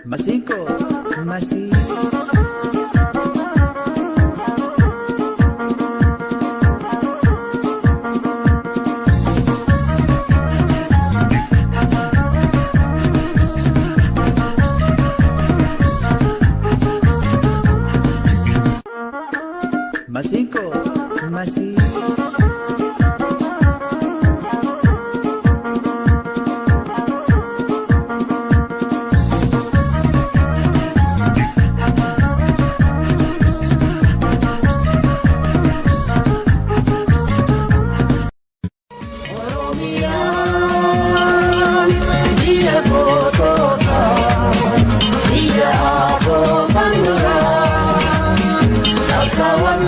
Masiinqoo masii. Masiinqoo masii. Oromiyaan biyya goototaa, biyya abootan duraa, qabsaawwan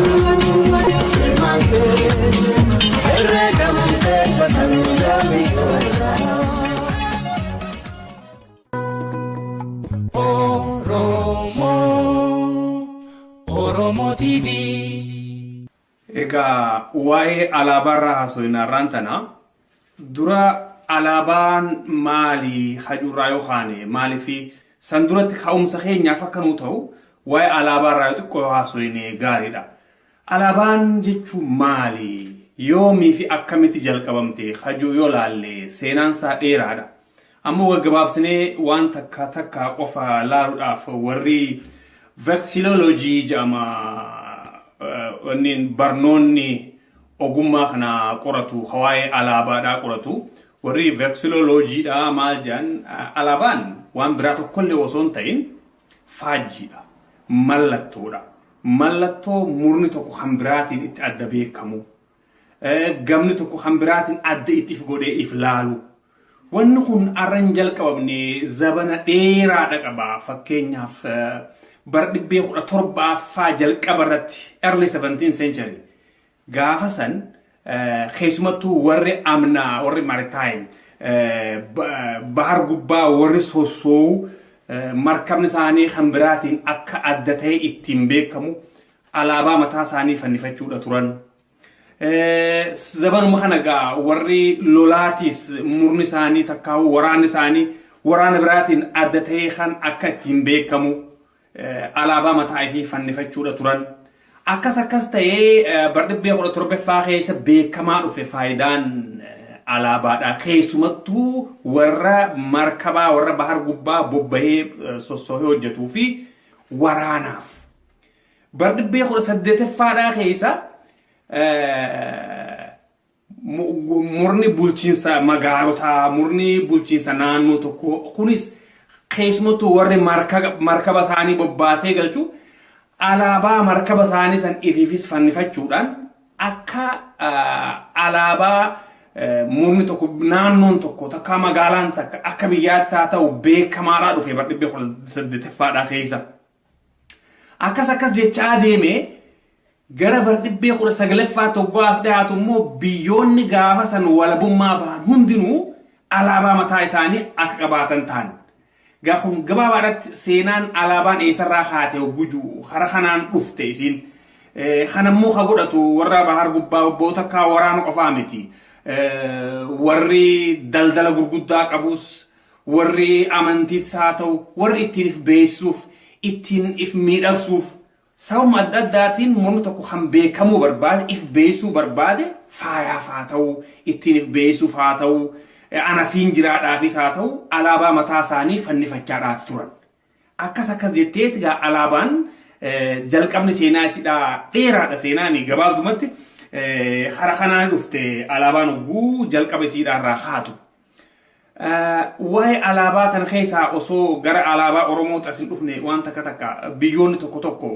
ilmaan kee herreegamtee sotan yoomiyyuu. Oromoo Oromoo TV. Egaa waa'ee alaabaa irraa haasofna har'aan tana. Dura alaabaan maali hajurraa yoo kaane maaliif san duratti ka'umsa keenyaaf akka nuu ta'u waa'ee alaabaa irraa yoo xiqqoo yoo haasofne gaariidha. Alaabaan jechuun maali? Yoomii fi akkamitti jalqabamte hajuu yoo laalle seenaan isaa dheeraadha. Ammoo gaggabaabsinee waan takka takka qofa laaluudhaaf warri vexillology jedhama wanni barnoonni ogummaa kana qoratu waa'ee alaabaadhaa qoratu warri vexillologyidha maal jedhan alaabaan waan biraa tokkollee osoo hin ta'in faajjiidha, mallattoodha. Mallattoo murni tokko kan biraatiin itti adda beekamu, gamni tokko kan biraatiin adda itti if godhee if laalu. Wanni kun har'a hin jalqabamne, zabana dheeraadha qaba. Fakkeenyaaf bara dhibbee 17ffaa jalqaba irratti, early 17th century, gaafa san keessumattuu warri amnaa, warri maritime, bahar gubbaa warri sossoo'u, markabni isaanii kan biraatiin akka adda ta'e ittiin beekamu alaabaa mataa isaanii fannifachuudha turan. Zabanuma kana gaa warri lolaatis murni isaanii takkaa'u waraanni isaanii waraana biraatiin adda ta'ee kan akka ittiin beekamu alaabaa mataa ifii fannifachuudha turan. Akkas akkas ta'ee bara dhibbee 17ffaa keessa beekamaa dhufe faayidaan alaabaadha. Keessumattuu warra markabaa, warra bahar gubbaa bobbahee sossoohee hojjetuu fi waraanaaf. Bara dhibbee 18ffaadhaa keessa murni bulchiinsa magaalotaa, murni bulchiinsa naannoo tokkoo kunis keessumattuu warri markaba isaanii bobbaasee galchu alaabaa markaba isaanii san ifiifis fannifachuudhaan akka alaabaa murni tokko, naannoon tokko takka, magaalaan takka akka biyyaatti haa ta'u beekamaadhaa dhufe bara dhibbee 18ffaadhaa keessa. Akkas akkas jechaa deemee gara bara dhibbee 19ffaa toggaas dhiyaatu immoo biyyoonni gaafa san walabummaa bahan hundinuu alaabaa mataa isaanii akka qabaatan ta'an. Gaa kun gabaabaadhaatti seenaan alaabaan eessarraa kaate guju hara kanaan dhufte isiin. Kanammoo ka godhatu warra bahar gubbaa obboota akka waraana qofaa miti. Warri daldala gurguddaa qabus, warri amantiis haa ta'u, warri ittiin if beeksisuuf, ittiin if miidhagsuuf, sababuma adda addaatiin murni tokko kan beekamuu barbaade, if beeksisuu barbaade, faayaaf haa ta'u, ittiin if beeksisuuf haa ta'u, anasiin jiraadhaafis haa ta'u, alaabaa mataa isaanii fannifachaadhaaf turan. Akkas akkas jetteeti gaa alaabaan jalqabni seenaa isiidhaa dheeraadha. Seenaan gabaabdumatti hara kanaan dhufte alaabaan hogguu jalqaba isiidhaa irraa haatu. Waa'ee alaabaa tana keessaa osoo gara alaabaa Oromoo as hin dhufne, waan takka takka biyyoonni tokko tokko,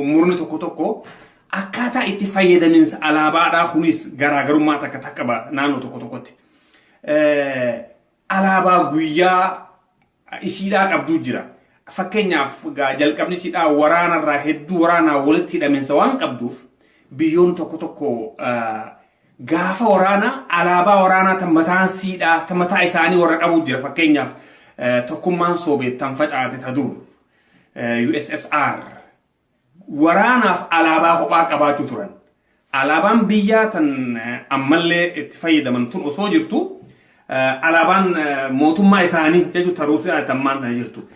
murni tokko tokko akkaataa itti fayyadaminsa alaabaadhaa kunis garaagarummaa takka takka qaba naannoo tokko tokkotti. Alaabaa guyyaa isiidhaa qabduu jira. Fakkeenyaaf jalqabni isiidhaa waraanarraa hedduu waraanaa walitti hidhaminsa waan qabduuf biyyoonni tokko tokko gaafa waraanaa alaabaa waraanaa tan mataan siidhaa tan mataa isaanii warra qabu jira. Fakkeenyaaf tokkummaan Soobeet tan facaate ta dur USSR waraanaaf alaabaa kophaa qabaachuu turan. Alaabaan biyyaa tan ammallee itti fayyadaman tun osoo jirtu, alaabaan mootummaa isaanii jechuun ta Ruusiyaa tammaan tana jirtu.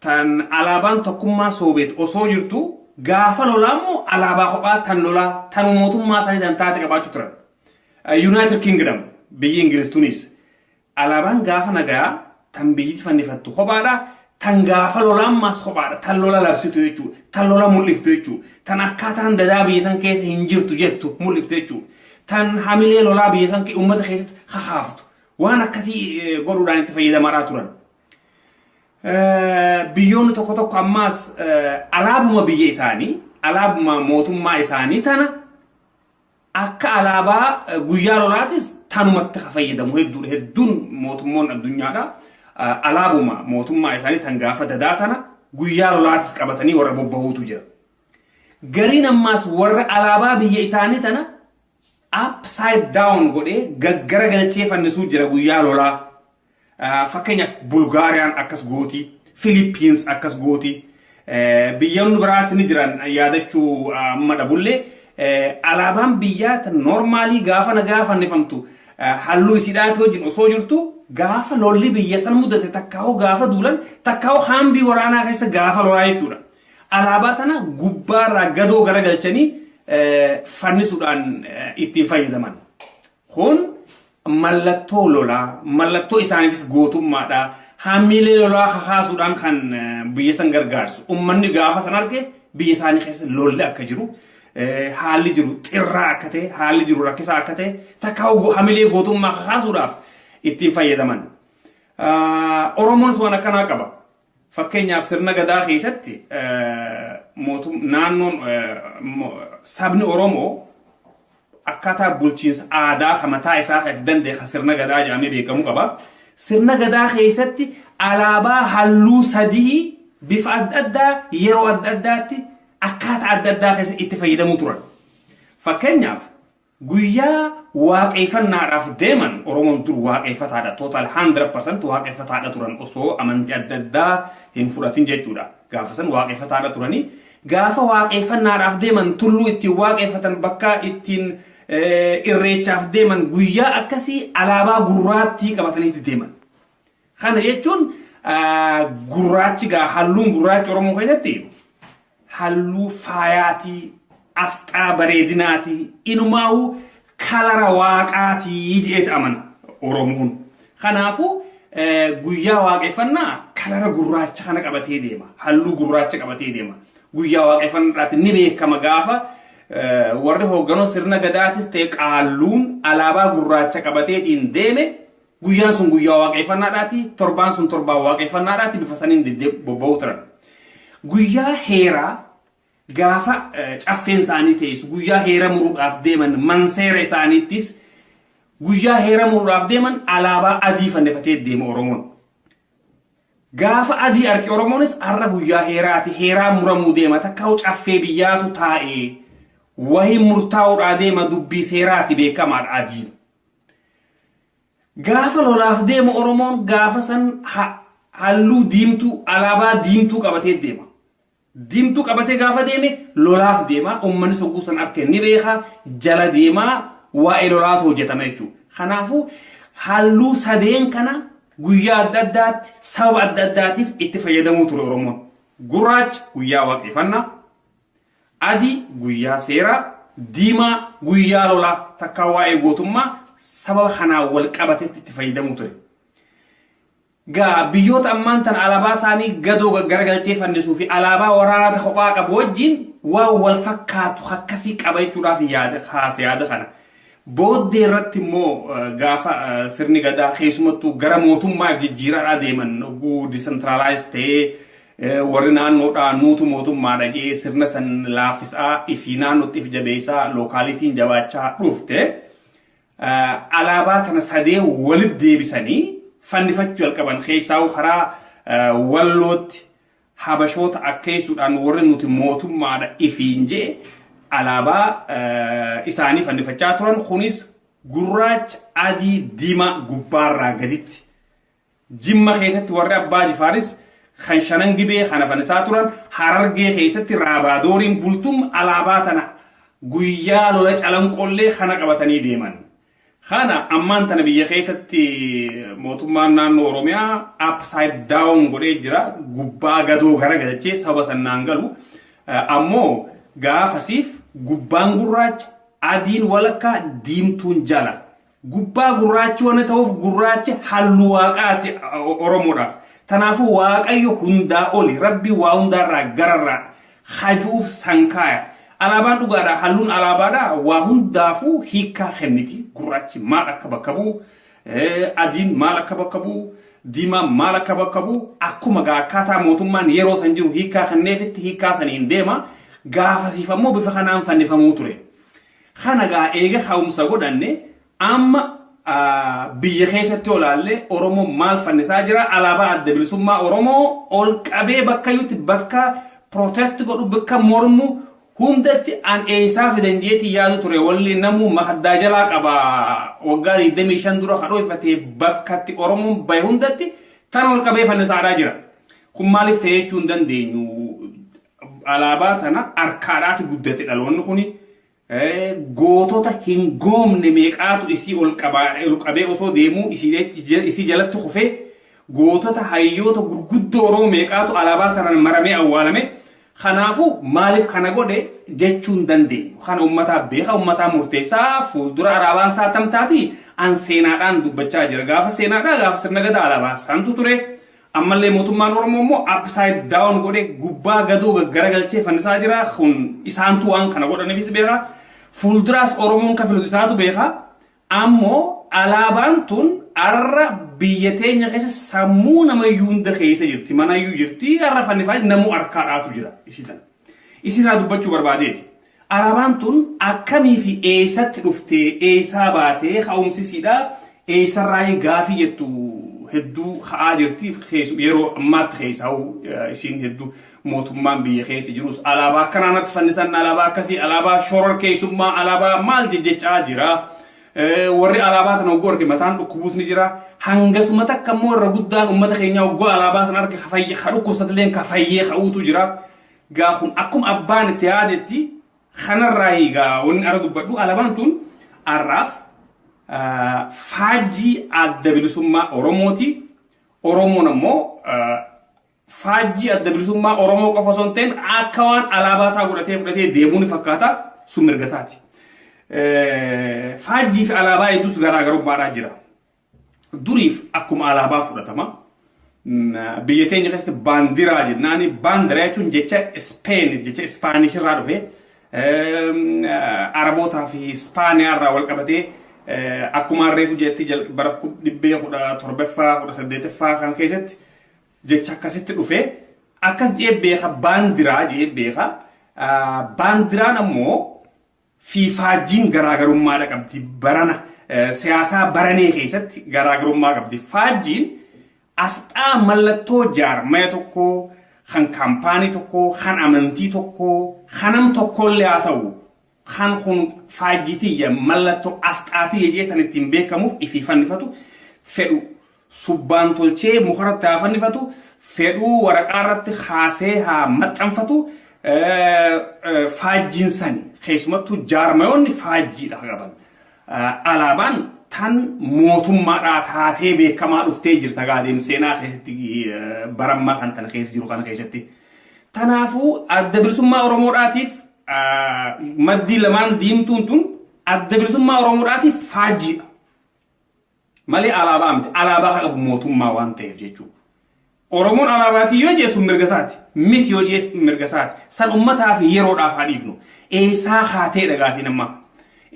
Tan alaabaan tokkummaa Soobeet osoo jirtu gaafa lolaa immoo alaabaa kophaa tan lolaa tan mootummaa isaanii tan taate qabaachuu turan. United Kingdom, biyyi Ingiliz tunis alaabaan gaafa nagaa tan biyyi fannifattu kophaadha. Tan gaafa lolaa ammaas kophaadha. Tan lola labsitu jechuudha. Tan lola mul'iftu jechuudha. Tan akkaataan dadaa biyya san keessa hin jirtu jettu mul'iftu jechuudha. Tan hamilee lolaa biyya san uummata keessatti kakaaftu. Waan akkasii godhuudhaan itti fayyadamaadhaa turan. Biyyoonni tokko tokko ammaas alaabuma biyya isaanii, alaabuma mootummaa isaanii tana akka alaabaa guyyaa lolaatis tanumatti fayyadamu hedduudha. Hedduun mootummoon addunyaadha. Alaabuma mootummaa isaanii tan gaafa dadaa tana guyyaa lolaatis qabatanii warra bobbahuutu jira. Gariin ammaas warra alaabaa biyya isaanii tana upside down godhee gaggara galchee fannisuu jira guyyaa lolaa. Fakkeenyaaf, Bulgaariyaan akkas gooti, Filiippiins akkas gooti, biyyoonni biraatti ni jiran, yaadachuu amma dhabullee, alaabaan biyyaa tan normally gaafa nagaa fannifamtu halluu isiidhaati wajjin osoo jirtu, gaafa lolli biyya san mudate, takkaa'uu gaafa duulan, takkaa'uu haambii waraanaa keessa gaafa lolaa jechuudha. Alaabaa tana gubbaarraa gadoo garagalchanii fannisuudhaan ittiin fayyadaman. Kun mallattoo lolaa, mallattoo isaaniifis gootummaadha. Hamilee lolaa kakaasuudhaan kan biyya san gargaarsu. Uummanni gaafa san arge biyya isaanii keessa lolli akka jiru, haalli jiru xirraa akka ta'e, haalli jiru rakkisaa akka ta'e, takka hamilee gootummaa kakaasuudhaaf ittiin fayyadaman. Oromoonis waan akkanaa qaba. Fakkeenyaaf, sirna gadaa keessatti naannoon sabni Oromoo akkaataa bulchiinsa aadaa kan mataa isaa kan danda'e kan sirna gadaa jedhamee beekamu qaba. Sirna gadaa keessatti alaabaa halluu sadii bifa adda addaa yeroo adda addaatti akkaataa adda addaa keessa itti fayyadamuu turan. Fakkeenyaaf, guyyaa waaqeffannaadhaaf deeman, Oromoon dur waaqeffataadha. Total 100% waaqeffataadha turan osoo amantii adda addaa hin fudhatin jechuudha. Gaafa san waaqeffataadha turanii, gaafa waaqeffannaadhaaf deeman, tulluu ittiin waaqeffatan, bakka ittiin irreechaaf deeman, guyyaa akkasii alaabaa gurraattii qabataniitti deeman. Kana jechuun gurraachi gaa, halluun gurraachi Oromoo keessatti halluu faayaatii, asxaa bareedinaatii, inumaa'uu color waaqaatii jedheeti amana Oromoon. Kanaafuu guyyaa waaqeffannaa color gurraacha kana qabatee deema. Halluu gurraacha qabatee deema. Guyyaa waaqeffannaadhaatti ni beekama, gaafa warri hoogganoo sirna gadaatis ta'e qaalluun alaabaa gurraacha qabateetiin deeme, guyyaan sun guyyaa waaqeffannaadhaati, torbaan sun torbaan waaqeffannaadhaati, bifa saniin bobba'uu turan. Guyyaa heeraa gaafa caffeen isaanii teessu, guyyaa heera muruudhaaf deeman, manseera isaaniittis guyyaa heera muruudhaaf deeman alaabaa adii fannifatee deema Oromoon. Gaafa adii arge Oromoonis har'a guyyaa heeraati, heeraa muramuu deema, takka caffee biyyaatu taa'ee wahii murtaa'uudhaa deema, dubbii seeraati, beekamaadha adiin. Gaafa lolaaf deemu Oromoon gaafa san halluu diimtuu, alaabaa diimtuu qabatee deema. Diimtuu qabatee gaafa deeme lolaaf deema, uummanni sogguu san arke ni beeka, jala deemaa, waa'ee lolaatu hojjetama jechuudha. Kanaafuu halluu sadeen kana guyyaa adda addaatti sababa adda addaatiif itti fayyadamuu ture Oromoon. Gurraacha guyyaa waaqeffannaa, adii guyyaa seeraa, diimaa guyyaa lolaa takkaa waa'ee gootummaa sababa kanaan wal qabatetti itti fayyadamuu ture. Gaa biyyoota ammaan tana alaabaa isaanii gadoo garagalchee fannisuu fi alaabaa waraanaa kophaa qabu wajjin waan wal fakkaatu akkasii qaba jechuudhaaf yaada kaase yaada kana. Booddee irratti immoo gaafa sirni gadaa keessumattuu gara mootummaaf jijjiiraadhaa deeman, oguu decentralize ta'ee, warri naannoodhaa nuutu mootummaadha jedhee sirna san laaffisaa, ifii naannootti if jabeessaa, localityn jabaachaa dhufte, alaabaa tana sadee walitti deebisanii fannifachuu jalqaban. Keessaa karaa Wallootti habashoota akkeessuudhaan warri nuti mootummaadha ifiin jee alaabaa isaanii fannifachaa turan. Kunis gurraacha, adii, diimaa gubbaarraa gaditti. Jimma keessatti warri Abbaa Jifaaris kan Shanan Gibee kana fannisaa turan. Harargee keessatti Raabaadooriin Bultum alaabaa tana guyyaa lola Calanqollee kana qabatanii deeman. Kana ammaan tana biyya keessatti mootummaan naannoo Oromiyaa upside down godhee jira. Gubbaa gadoo garagalchee sababa sannaan galu. Ammoo gaafasiif gubbaan gurraacha, adiin walakkaa, diimtuun jala. Gubbaa gurraachi waan ta'uuf gurraachi halluu waaqaati Oromoodhaaf. Kanaafuu Waaqayyo hundaa oli, Rabbi waa hundaarraa gararraa hajuuf sankaaya. Alaabaan dhugaadha, halluun alaabaadha waa hundaafuu hiikkaa kenniti. Gurraachi maal akka bakka bu'u, adiin maal akka bakka bu'u, diimaan maal akka bakka bu'u, akkuma akkaataa mootummaan yeroo san jiru hiikkaa kenneefitti hiikkaa saniin deema. Gaafasiif ammoo bifa kanaan fannifamuu ture. Kana gaa eega ka'umsa godhanne, amma biyya keessatti olaallee Oromoo maal fannisaa jira? Alaabaa Adda Bilisummaa Oromoo ol qabee bakka iyyuutti, bakka protest godhu, bakka mormu hundatti. An eessaa fidan jeetii yaadu ture. Walli namuu makaddaa jalaa qaba. Waggaa 25 dura kadhoofatee bakkatti Oromoon bahe hundatti tan ol qabee fannisaadhaa jira. Kun maaliif ta'e jechuu hin dandeenyu. Alaabaa tana harkaadhaati guddate dhaloonni kuni. Gootota hin goomne meeqaatu isii ol qabee osoo deemuu isii jalatti kufee, gootota hayyoota gurguddoo Oromoo meeqaatu alaabaa tanaan maramee awwaalame. Kanaafuu maaliif kana godhe jechuu hin dandeenyu. Kana uummataa beeka, uummataa murteessaa. Fuuldura alaabaan isaa tamtaati an seenaadhaan dubbachaa jira. Gaafa seenaadhaa, gaafa sirna gadaa alaabaa santu ture. Ammallee mootummaan Oromoo immoo upside down godhe, gubbaa gadoo garagalchee fannisaa jira. Kun isaantu waan kana godhaniifis beeka. Fuulduraas Oromoon kafilutu isaatu beeka. Ammoo alaabaan tun arra biyya teenya keessa sammuu namayyuu hunda keessa jirti. Manayyuu jirti. Arra fannifaa namuu harkaadhaatu jira. Isii tana. Isirraa dubbachuu barbaadeeti. Alaabaan tun akkamii fi eessatti dhuftee, eessaa baatee, ka'umsisiidha, eessarraa gaafii jettu hedduu ka'aa jirti. Yeroo ammaatti keessaa isiin hedduu mootummaan biyya keessa jirus alaabaa akkanaanatti fannisan, alaabaa akkasii, alaabaa shoror keessummaa, alaabaa maal jejjechaa jira. Warri alaabaa tana hogguu arge mataan dhukkubuus ni jira. Hangasuma takka immoo irra guddaan uummata keenyaa hogguu alaabaa sana arge ka dhukkubsateleen ka fayyee ka'uutu jira. Gaa kun akkuma abbaan itti yaadetti. Kanarraa egaa wanni ara dubbadhu, alaabaan tun har'aaf faajjii Adda Bilisummaa Oromooti. Oromoon ammoo faajjii Adda Bilisummaa Oromoo qofa osoo hin ta'in akka waan alaabaa isaa godhatee fudhatee deemuu ni fakkaata, sun mirga isaati. Faajjii fi alaabaa hedduus garaagarummaadhaa jira. Duriif akkuma alaabaa fudhatama. Biyya teenya keessatti baandiraa jennaani. Baandiraa jechuun jecha Speen, jecha Ispaanish irraa dhufe, Arabootaa fi Ispaaniyaa irraa wal qabatee, akkuma reefu jetti bara dhibbee 17ffaa, 18ffaa kan keessatti jecha akkasitti dhufe, akkas jee beeka, baandiraa jee beeka. Baandiraan ammoo fi faajjiin garaagarummaadha qabdi. Barana siyaasaa baranee keessatti garaagarummaa qabdi. Faajjiin asxaa mallattoo jaarmaya tokkoo, kan kaampaanii tokkoo, kan amantii tokkoo, kan nam tokkollee haa ta'u, kan kun faajjitiyya, mallattoo asxaatiyya jee kan ittiin beekamuuf ifii fannifatu, fedhu subbaan tolchee mukarratti haa fannifatu, fedhuu waraqaa irratti haasee haa maxxanfatu, faajjiin sani. Keessumattuu jaarmayoonni faajjiidha qaban. Alaabaan tan mootummaadhaa taatee beekamaa dhuftee jirta gaadeem seenaa keessatti, barammaa kan tana keessa jiru kana keessatti. Kanaafuu Adda Bilisummaa Oromoodhaatiif maddii lamaan diimtuun tun Adda Bilisummaa Oromoodhaatiif faajjiidha. Malee alaabaa miti. Alaabaa kan qabu mootummaa waan ta'eef jechuudha. Oromoon alaabaatii yoo jeesu mirga isaati. Miti yoo jeesu mirga isaati. San uummataa fi yeroodhaaf haa dhiifnu. Eessaa kaateedha gaafii namaa.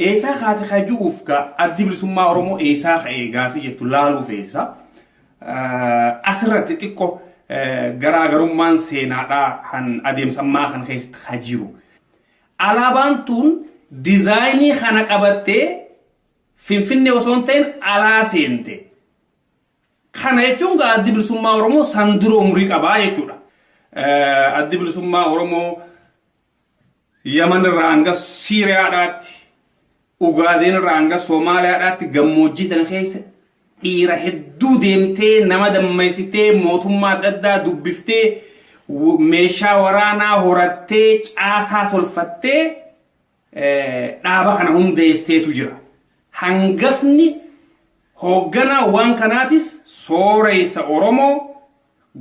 Eessaa kaate haa ju'uuf gaa Addi Bilisummaa Oromoo eessaa ka'ee gaafii jettu laaluu feessa. Asirratti xiqqoo garaagarummaan seenaadhaa kan adeemsa ammaa kan keessatti haa jiru. Alaabaan tun diizaayinii kana qabattee Finfinnee osoo hin ta'in alaa seente. Kana jechuun gaa Addi Bilisummaa Oromoo san dura umurii qabaa jechuudha. Addi Bilisummaa Oromoo Yaman irraa hanga Siiriyaadhaatti, Ugaadeen irraa hanga Somaaliyaadhaatti gammoojjii tana keessa dhiira hedduu deemtee, nama dammeessitee, mootummaa adda addaa dubbiftee, meeshaa waraanaa horattee, caasaa tolfattee, dhaaba kana hundeessteetu jira. Hangafni hoogganaa waan kanaatis sooressa Oromoo,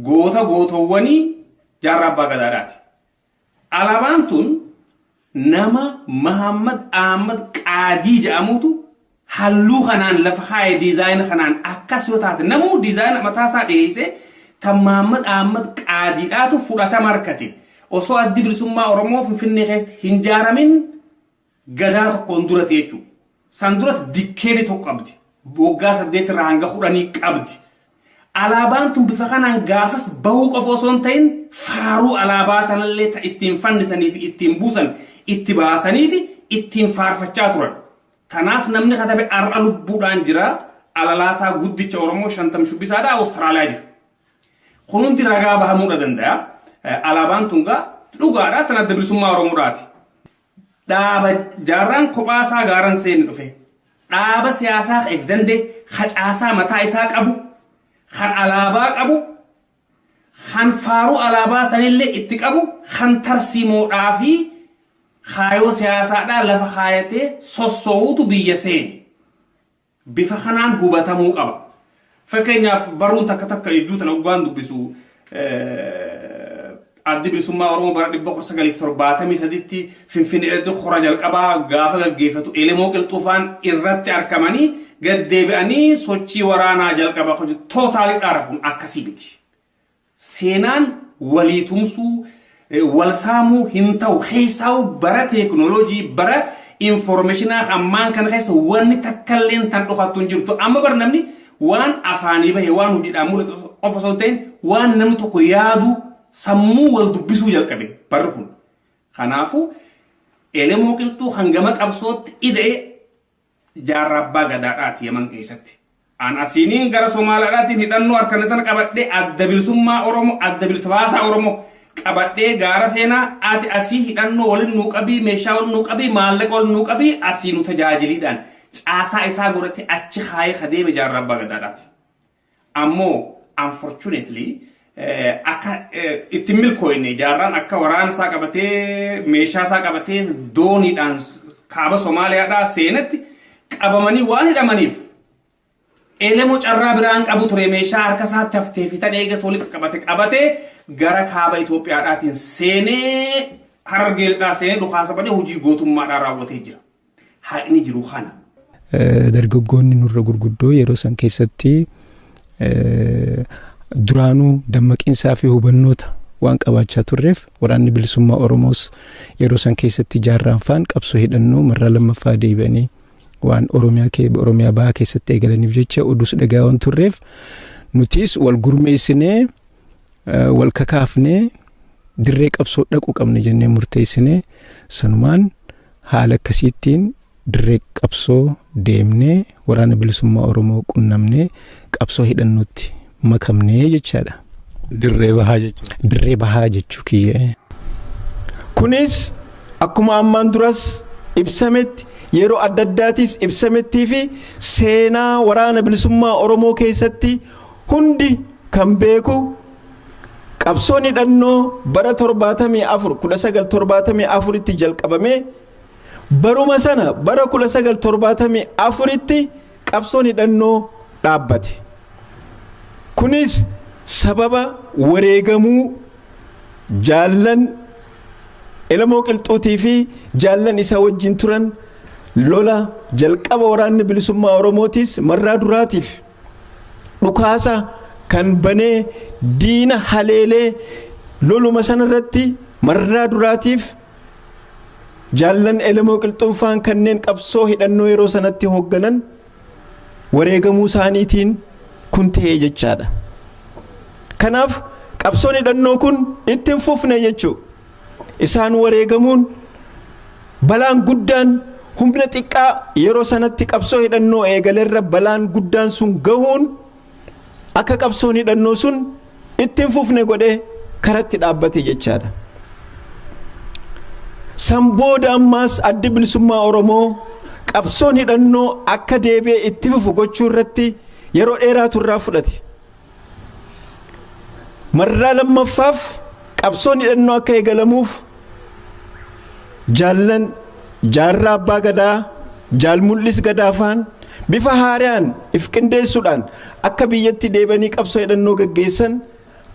goota gootowwanii, Jaarraa Abbaa Gadaadhaati. Alaabaan tun nama Mahammad Ahmad Qaadii jedhamutu halluu kanaan lafa kaayee, design kanaan akkas yoo taate, namuu design mataa isaa dhiyeessee, tan Mahammad Ahmad Qaadiidhaatu fudhatama harkate. Osoo Addi Bilisummaa Oromoo Finfinnee keessatti hin jaaramin gadaa tokkoon duratti jechuudha. San duratti decade tokko qabdi. Waggaa 8 irraa hanga 10 qabdi. Alaabaan tun bifa kanaan gaafas bahuu qofa osoo hin ta'in, faaruu alaabaa tanallee ta ittiin fannisanii fi ittiin buusan itti baasaniiti ittiin faarfachaa turan. Tanaas namni katabe har'a lubbuudhaan jira. Alalaasaa guddicha Oromoo Shantam Shubbisaadha, Awustiraaliyaa jira. Kun hundi ragaa bahamuudha danda'a. Alaabaan tun gaa dhugaadha, tan Adda Bilisummaa Oromoodhaati. Dhaaba Jaarraan kophaa isaa gaaran seeni dhufe. Dhaaba siyaasaa if danda'e, hacaasaa mataa isaa qabu, kan alaabaa qabu, kan faaruu alaabaa sanillee itti qabu, kan tarsiimoodhaa fi kaayoo siyaasaadhaa lafa kaayatee sossoo'utu biyya seene. Bifa kanaan hubatamuu qaba. Fakkeenyaaf, baruun takka takka hedduu tana dhugaan dubbisu, Addi Bilisummaa Oromoo bara 1973tti Finfinnee irratti hora jalqabaa gaafa gaggeeffatu, Elemoo Qilxuufaan irratti argamanii gad deebi'anii sochii waraanaa jalqaba totally dhaara, kun akkasii miti. Seenaan walii tumsuu, wal saamuu hin ta'u. Keessaa'u bara teekinooloojii, bara informationaa ammaan kana keessa wanni takkalleen tan dhokattu hin jirtu. Amma bar namni waan afaanii bahe, waan hojiidhaan mul'atu qofa osoo hin ta'in, waan namni tokko yaadu sammuu wal dubbisuu jalqabe barri kun. Kanaafuu Elemoo Qilxuu hangama qabsootti ida'e Jaarraa Abbaa Gadaadhaati Yaman keessatti. An asiiniin gara Somaaliyaadhaatiin hidhannoo harkaan tana qabadhee, Adda Bilisummaa Oromoo, Adda Bilisa Baasaa Oromoo qabadhee gaara seenaa, ati asii hidhannoo waliin nuu qabii, meeshaa waliin nuu qabii, maallaqa waliin nuu qabii, asii nu tajaajiliidhaan caasaa isaa godhate achi kaayee kadeeme Jaarraa Abbaa Gadaadhaati. Ammoo unfortunately akka itti milkooyne, Jaarraan akka waraana isaa qabatee, meeshaa isaa qabatee dooniidhaan kaaba Somaaliyaadhaa seenetti qabamanii waan hidhamaniif, Elemoo carraa biraan qabu ture, meeshaa harka isaatti haftee fi tan eegas walitti qabate qabatee gara kaaba Itoophiyaadhaatiin seenee, Harargee Lixaa seenee, dhukaasa banee hojii gootummaadhaan raawwatee jira. Haqni jiru kana. Dargaggoonni nurra gurguddoo yeroo san keessatti duraanuu dammaqinsaa fi hubannoota waan qabaachaa turreef, Waraanni Bilisummaa Oromoos yeroo san keessatti Jaarraan faan qabsoo hidhannoo marraa lammaffaa deebi'anii waan Oromiyaa kee Oromiyaa bahaa keessatti eegalaniif jecha oduus dhagaa waan turreef, nutis wal gurmeessinee, wal kakaafnee, dirree qabsoo dhaquu qabna jennee murteessinee, sanumaan haala akkasiittiin dirree qabsoo deemnee, Waraana Bilisummaa Oromoo qunnamnee, qabsoo hidhannootti makamnee jechaadha. Dirree bahaa jechuudha. Dirree bahaa jechuu kiyya. Kunis akkuma ammaan duras ibsametti, yeroo adda addaatis ibsamettii fi seenaa Waraana Bilisummaa Oromoo keessatti hundi kan beeku, qabsoon hidhannoo bara 74, 1974tti jalqabamee, baruma sana bara 1974tti qabsoon hidhannoo dhaabbate. Kunis sababa wareegamuu jaallan Elemoo Qilxuutii fi jaallan isa wajjin turan, lola jalqaba Waraanni Bilisummaa Oromootis marraa duraatiif dhukaasa kan banee diina haleelee, loluma sanarratti marraa duraatiif jaallan Elemoo Qilxuunfaan kanneen qabsoo hidhannoo yeroo sanatti hoogganan wareegamuu isaaniitiin kun ta'ee jechaadha. Kanaaf qabsoon hidhannoo kun itti hin fufne jechuu. Isaan wareegamuun balaan guddaan humna xiqqaa yeroo sanatti qabsoo hidhannoo eegalerra balaan guddaan sun gahuun akka qabsoon hidhannoo sun itti hin fufne godhee karatti dhaabbate jechaadha. San booda ammaas Addi Bilisummaa Oromoo qabsoon hidhannoo akka deebi'ee itti fufu gochuu irratti yeroo dheeraatu irraa fudhate. Marraa lammaffaaf qabsoon hidhannoo akka eegalamuuf jaallan Jaarraa Abbaa Gadaa, Jaal Mul'is Gadaafaan bifa haaraan if qindeessuudhaan akka biyyatti deebanii qabsoo hidhannoo gaggeessan,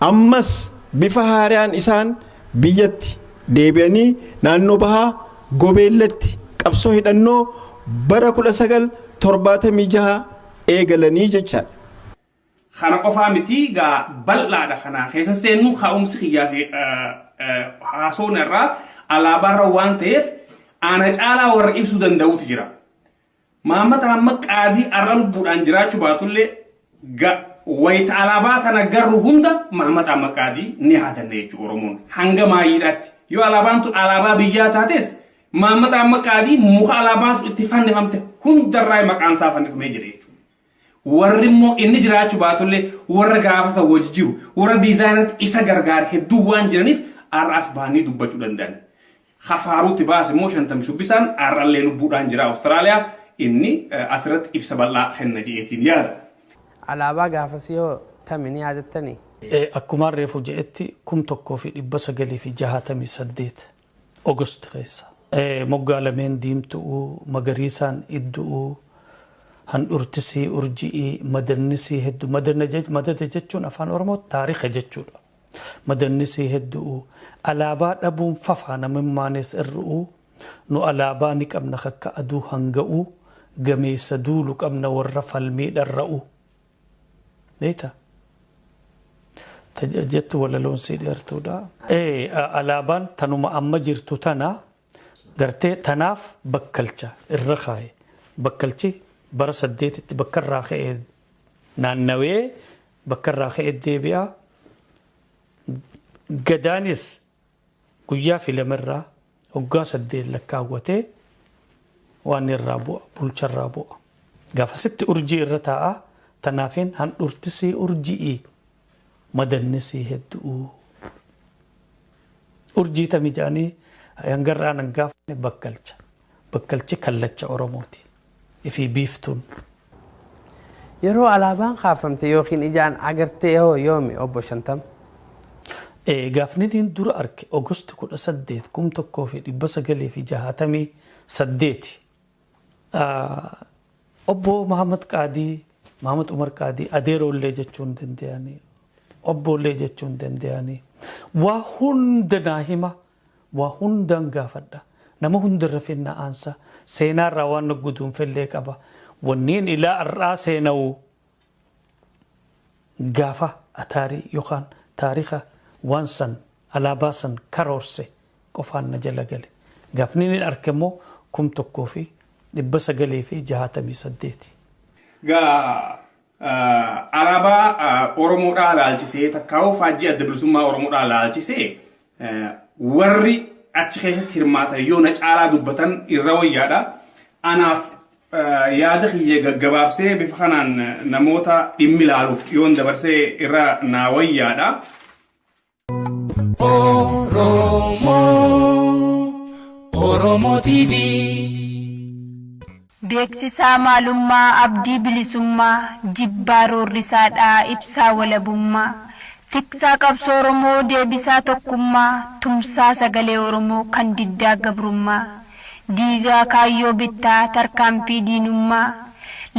ammas bifa haaraan isaan biyyatti deebi'anii naannoo bahaa Gobeellatti qabsoo hidhannoo bara 1976 eegalanii jechaadha. Kana qofaa miti gaa, bal'aadha. Kana keessa seennu ka'umsi kiyyaa fi haasoon irraa alaabaarra waan ta'eef ana caalaa warra ibsuu danda'utu jira. Mahammad Ahmad Qaadii har'a lubbuudhaan jiraachuu baatullee, wayita alaabaa tana garru hunda Mahammad Ahmad Qaadii ni yaadanna jechuudha Oromoon hanga maayiidhaatti. Yoo alaabaan tun alaabaa biyyaa taates, Mahammad Ahmad Qaadii muka alaabaan tun itti fannifamte hundarraa maqaan isaa fannifamee jira jechuudha. Warri immoo inni jiraachuu baatullee warra gaafa isa wajji jiru, warra diizaayinatti isa gargaare hedduu waan jiraniif har'as baanii dubbachuu danda'an. Hafaaruutti baase immoo Shantam Shubbisaan har'allee lubbuudhaan jira Awustiraaliyaa, inni asirratti ibsa bal'aa kenna je'eetiin yaada. Alaabaa gaafas yoo tami ni yaadattanii? Akkuma reefu jedhetti, 1968 August keessa. Moggaa lameen diimtu'uu, magariisaan iddu'uu, handhurtisii urji'ii, madannisii hedduu. Madada jechuun afaan Oromoo taarika jechuudha. Madannisii heddu'uu, alaabaa dhabuun fafaa namimmaanis irru'uu, nu alaabaa ni qabna kakka aduu hanga'uu, gameessa duulu qabna warra falmii dharra'u. Beektaa? Jettu walaloon sii dheertuudha. Alaabaan tanuma amma jirtu tana gartee tanaaf bakkalcha irra kaaye. Bakkalchi bara 8tti bakka irraa ka'ee naannawee bakka irraa ka'ee deebi'a. Gadaanis guyyaa filamerraa waggaa 8 lakkaawwatee waan irraa bu'a, bulcharraa bu'a. Gaafasitti urjii irra taa'a, tanaafin handhurtisii urji'ii madannisii hedduu. Urjii tami jedhanii hangarraan hangaafanne bakkalcha. Bakkalchi kallacha Oromooti. Ifii biiftuun. Yeroo alaabaan kaafamte yookiin ijaan agartee hoo yoomi, obbo Shantam? Gaafni inni dura arge August 18, 1968. Obbo Mahamad Qaadii, Mahamad Umar Qaadii, adeeroollee jechuu hin danda'anii, obboollee jechuu hin danda'anii. Waa hunda naa hima, waa hundaan gaafadha. Nama hundarra finna aansa. Seenaarraa waan na guduunfellee qaba. Wanniin ilaa har'aa seena'u gaafa ataarii yookaan taarika waan san alaabaa san karoorse qofaan na jala gale. Gaafni inni arge immoo 1968. Gaa alaabaa Oromoodhaa laalchisee, takkaa'uu faajjii Adda Bilisummaa Oromoodhaa laalchisee, warri achi keessatti hirmaatan yoo na caalaa dubbatan irra wayyaadha. Anaaf yaada kiyya gaggabaabsee bifa kanaan namoota dhimmi ilaaluuf yoon dabarsee irra naa wayyaadha. Oromoo, Oromoo TV. Beeksisaa maalummaa abdii bilisummaa, jibbaa roorrisaadhaa ibsaa walabummaa, tiksaa qabsoo Oromoo, deebisaa tokkummaa, tumsaa sagalee Oromoo kan diddaa gabrummaa, diigaa kaayyoo bittaa tarkaanfii diinummaa,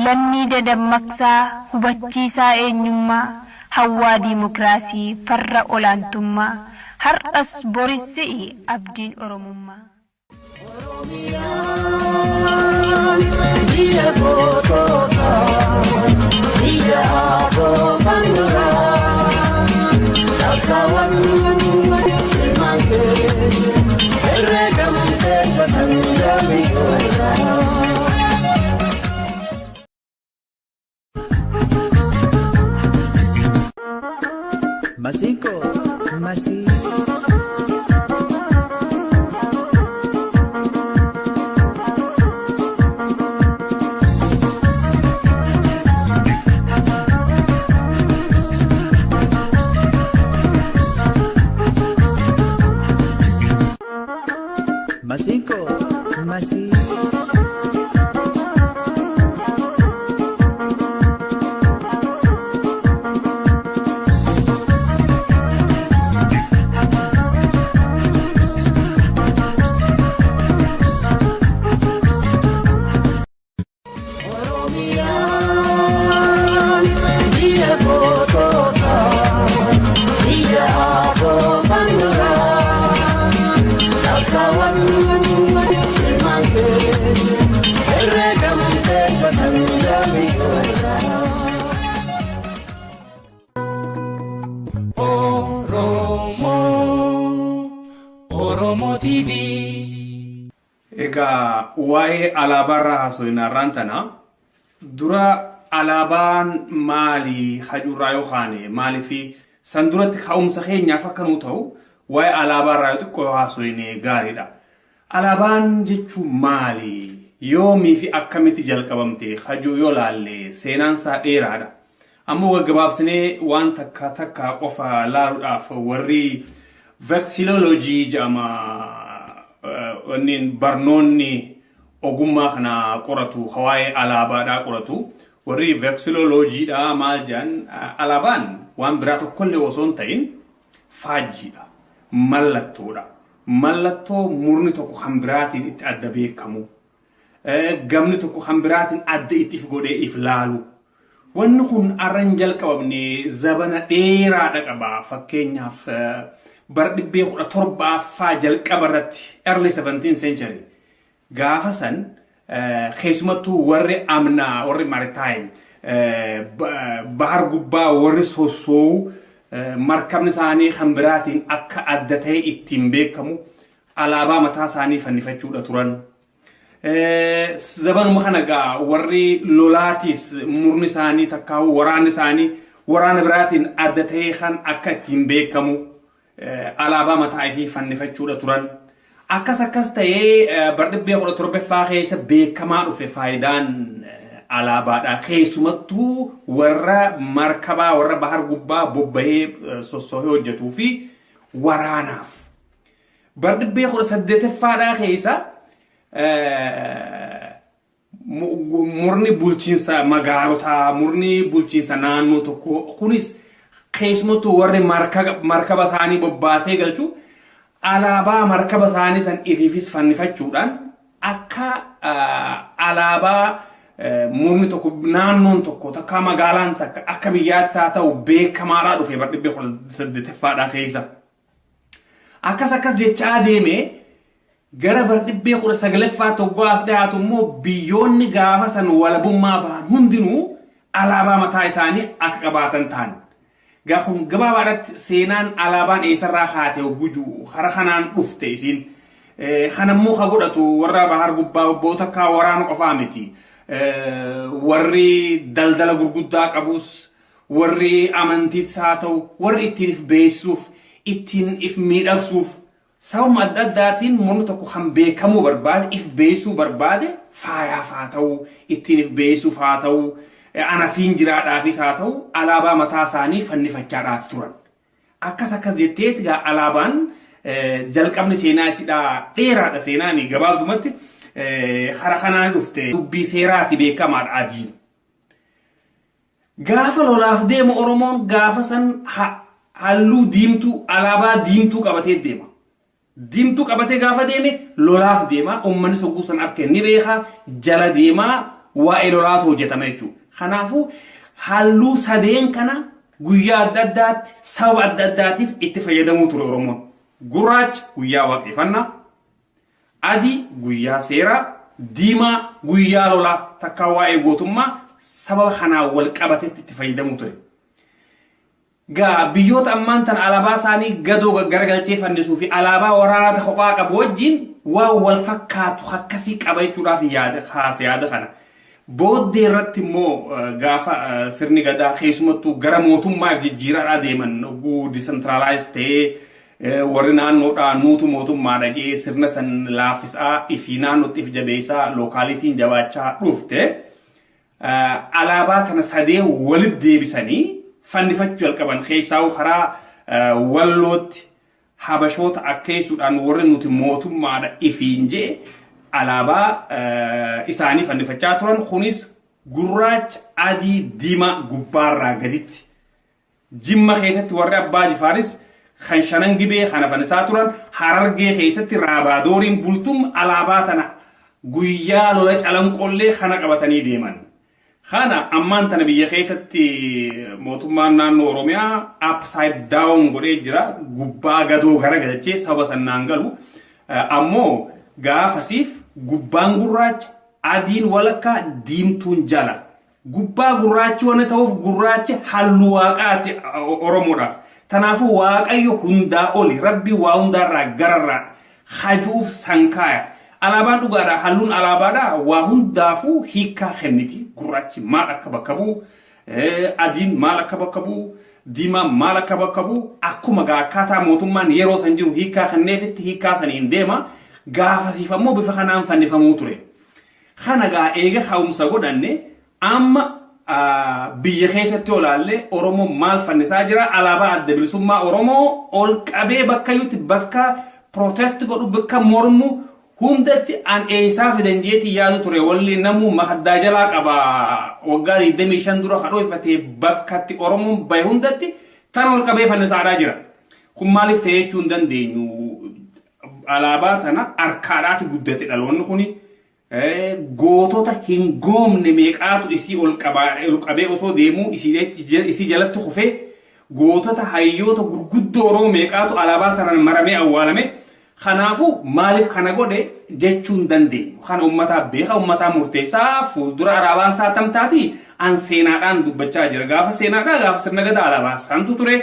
lammii dadammaqsaa, hubachiisaa eenyummaa, hawwaa diimokiraasii, farra olaantummaa, har'as boris si'i abdiin Oromummaa. Biyya gootota, biyya abootan duraa, qabsaawwan ilmaan kee herreegamtee sotan yoomiyyuu irraa. Masinko, masinko. Masinko, masinko. TV. Egaa waa'ee alaabaarraa haasofna har'aan tana. Dura alaabaan maali hajurraa yoo kaane, maaliifi san duratti ka'umsa keenyaaf akka nuu ta'u waa'ee alaabaarraa yoo xiqqoo yoo haasofne gaariidha. Alaabaan jechuun maali? Yoomii fi akkamitti jalqabamte hajuu yoo laalle seenaan isaa dheeraadha. Ammoo gaggabaabsinee waan takka takka qofa laaluudhaaf, warri vexillology jedhama, wanni barnoonni ogummaa kana qoratu, waa'ee alaabaadhaa qoratu, warri vexillologyidha maal jedhan, alaabaan waan biraa tokkollee osoo hin ta'in faajjiidha, mallattoodha, mallattoo murni tokko kan biraatiin itti adda beekamu, gamni tokko kan biraatiin adda itti if godhee if laalu. Wanni kun arra hin jalqabamne, zabana dheeraadha qaba. Fakkeenyaaf, bara 1700ffaa jalqaba irratti, early 17th century, gaafa san keessumattuu warri amnaa, warri maritime, bahar gubbaa warri sossoo'u, markabni isaanii kan biraatiin akka adda ta'e ittiin beekamu alaabaa mataa isaanii fannifachuudha turan. Zabanuma kana gaa warri lolaatis murni isaanii takkaa'u waraanni isaanii waraana biraatiin adda ta'e kan akka ittiin beekamu alaabaa mataa ifii fannifachuudha turan. Akkas akkas ta'ee bara 1700ffaa keessa beekamaa dhufe faayidaan alaabaadha. Keessumattuu warra markabaa, warra bahar gubbaa bobbahee sossoohee hojjetuu fi waraanaaf. Bara 1800ffaadhaa keessa murni bulchiinsa magaalotaa, murni bulchiinsa naannoo tokko kunis, keessumattuu warri markaba isaanii bobbaasee galchu, alaabaa markaba isaanii san ifiifis fannifachuudhaan akka alaabaa murni tokko, naannoon tokko takka, magaalaan takka akka biyyaatti haa ta'u beekamaadhaa dhufe bara 1800ffaadhaa keessa. Akkas akkas jechaa deemee gara bara 1900ffaa tokko as dhiyaatu immoo biyyoonni gaafa san walabummaa bahan hundinuu alaabaa mataa isaanii akka qabaatan ta'an. Gaafa gabaabaadhaatti seenaan alaabaan eessarraa kaate guju hara kanaan dhufte isiin. Kanammoo ka godhatu warra bahar gubbaa obboota akka waraana qofaa miti. Warri daldala gurguddaa qabus, warri amantiis haa ta'u, warri ittiin if beeksisuuf, ittiin if miidhagsuuf, sababa adda addaatiin murni tokko kan beekamuu barbaade, if beeksisuu barbaade, faayaaf haa ta'u, ittiin if beeksisuuf haa ta'u, anasiin jiraadhaafis haa ta'u, alaabaa mataa isaanii fannifachaadhaaf turan. Akkas akkas jetteeti gaa alaabaan jalqabni seenaa isiidhaa dheeraadha. Seenaan gabaabdumatti hara kanaan dhufte. Dubbii seeraati beekamaadha adiin. Gaafa lolaaf deemu Oromoon gaafa san halluu diimtuu, alaabaa diimtuu qabatee deema. Diimtuu qabatee gaafa deeme lolaaf deema. Uummanni sogguu san arkee ni beeka, jala deemaa, waa'ee lolaatu hojjetama jechuudha. Kanaafuu halluu sadeen kana guyyaa adda addaatti sababa adda addaatiif itti fayyadamuu ture Oromoon. Gurraacha guyyaa waaqeffannaa, adii guyyaa seeraa, diimaa guyyaa lolaa takka waa'ee gootummaa sababa kanaan wal qabatetti itti fayyadamuu ture. Gaa biyyoota ammaan tana alaabaa isaanii gadoo garagalchee fannisuu fi alaabaa waraanaa kophaa qabu wajjin waan wal fakkaatu akkasii qaba jechuudhaaf yaada kaase yaada kana. Booddee irratti immoo gaafa sirni gadaa keessumattuu gara mootummaaf jijjiiraadhaa deeman, oguu decentralize ta'ee, warri naannoodhaa nuutu mootummaadha jedhee sirna san laaffisaa, ifii naannootti if jabeessaa, localityn jabaachaa dhufte, alaabaa tana sadee walitti deebisanii fannifachuu jalqaban. Keessaa karaa Wallootti Habashoota akkeessuudhaan warri nuti mootummaadha ifiin jee alaabaa isaanii fannifachaa turan. Kunis gurraacha, adii, diimaa gubbaarraa gaditti. Jimma keessatti warri Abbaa Jifaaris kan Shanan Gibee kana fannisaa turan. Harargee keessatti Raabaadooriin Bultum alaabaa tana guyyaa lola Calanqollee kana qabatanii deeman. Kana ammaan tana biyya keessatti mootummaan naannoo Oromiyaa upside down godhee jira. Gubbaa gadoo garagalchee sababa sannaan galu. Ammoo gaafasiif gubbaan gurraacha, adiin walakkaa, diimtuun jala. Gubbaa gurraachi waan ta'uuf gurraachi halluu waaqaati Oromoodhaaf. Kanaafuu Waaqayyo hundaa oli, Rabbi waa hundaarraa gararraa. Hajuuf sankaaya. Alaabaan dhugaadha, halluun alaabaadha waa hundaafuu hiikaa kenniti. Gurraachi maal akka bakka bu'u, adiin maal akka bakka bu'u, diimaan maal akka bakka bu'u, akkuma akkaataa mootummaan yeroo san jiru hiikaa kenneefitti hiikaa saniin deema. Gaafasiif ammoo bifa kanaan fannifamuu ture. Kana gaa eega ka'umsa godhanne, amma biyya keessatti olaallee Oromoo maal fannisaa jira? Alaabaa Adda Bilisummaa Oromoo ol qabee bakka yuutti, bakka protest godhu, bakka mormu hundatti. An eessaa fidan jeetii yaadu ture. Walli namuu makaddaa jalaa qaba. Waggaa 25 dura kadhoofatee bakkatti Oromoon bahe hundatti tan ol qabee fannisaadhaa jira. Kun maaliif ta'e jechuu hin dandeenyu. Alaabaa tana harkaadhaatu guddate dhaloonni kuni. Gootota hin goomne meeqaatu isii ol qabee osoo deemuu isii jalatti kufee? Gootota, hayyoota gurguddoo Oromoo meeqaatu alaabaa tanaan maramee awwaalame? Kanaafuu maaliif kana godhe jechuu hin dandeenyu. Kana uummataa beeka, uummataa murteessaa. Fuuldura alaabaan isaa tamtaati an seenaadhaan dubbachaa jira. Gaafa seenaadhaa, gaafa sirna gadaa alaabaa santu ture.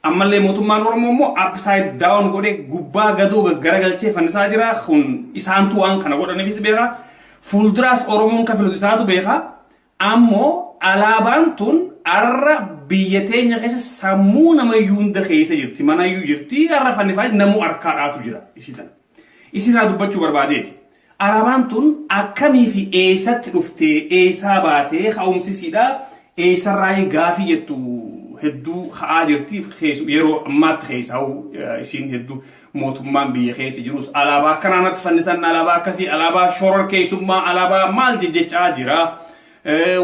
Ammallee mootummaan Oromoo immoo upside down godhe, gubbaa gadoo garagalchee fannisaa jira. Kun isaantu waan kana godhaniifis beeka. Fuulduraas Oromoon kan filatu isaatu beeka. Ammoo alaabaan tun arra biyya teenya keessa sammuu namayyuu hunda keessa jirti. Manayyuu jirti. Arra fannifaa namuu harkaadhaatu jira. Isii tana. Isii irraa dubbachuu barbaadeeti. Alaabaan tun akkamii fi eessatti dhuftee, eessaa baatee, ka'umsisiidha, eessarraa gaafii jettu hedduu ka'aa jirti. Yeroo ammaatti keessaa isiin hedduu mootummaan biyya keessa jirus alaabaa akkanaa natti fannisan, alaabaa akkasii, alaabaa shoror keessummaa, alaabaa maal jejjechaa jira.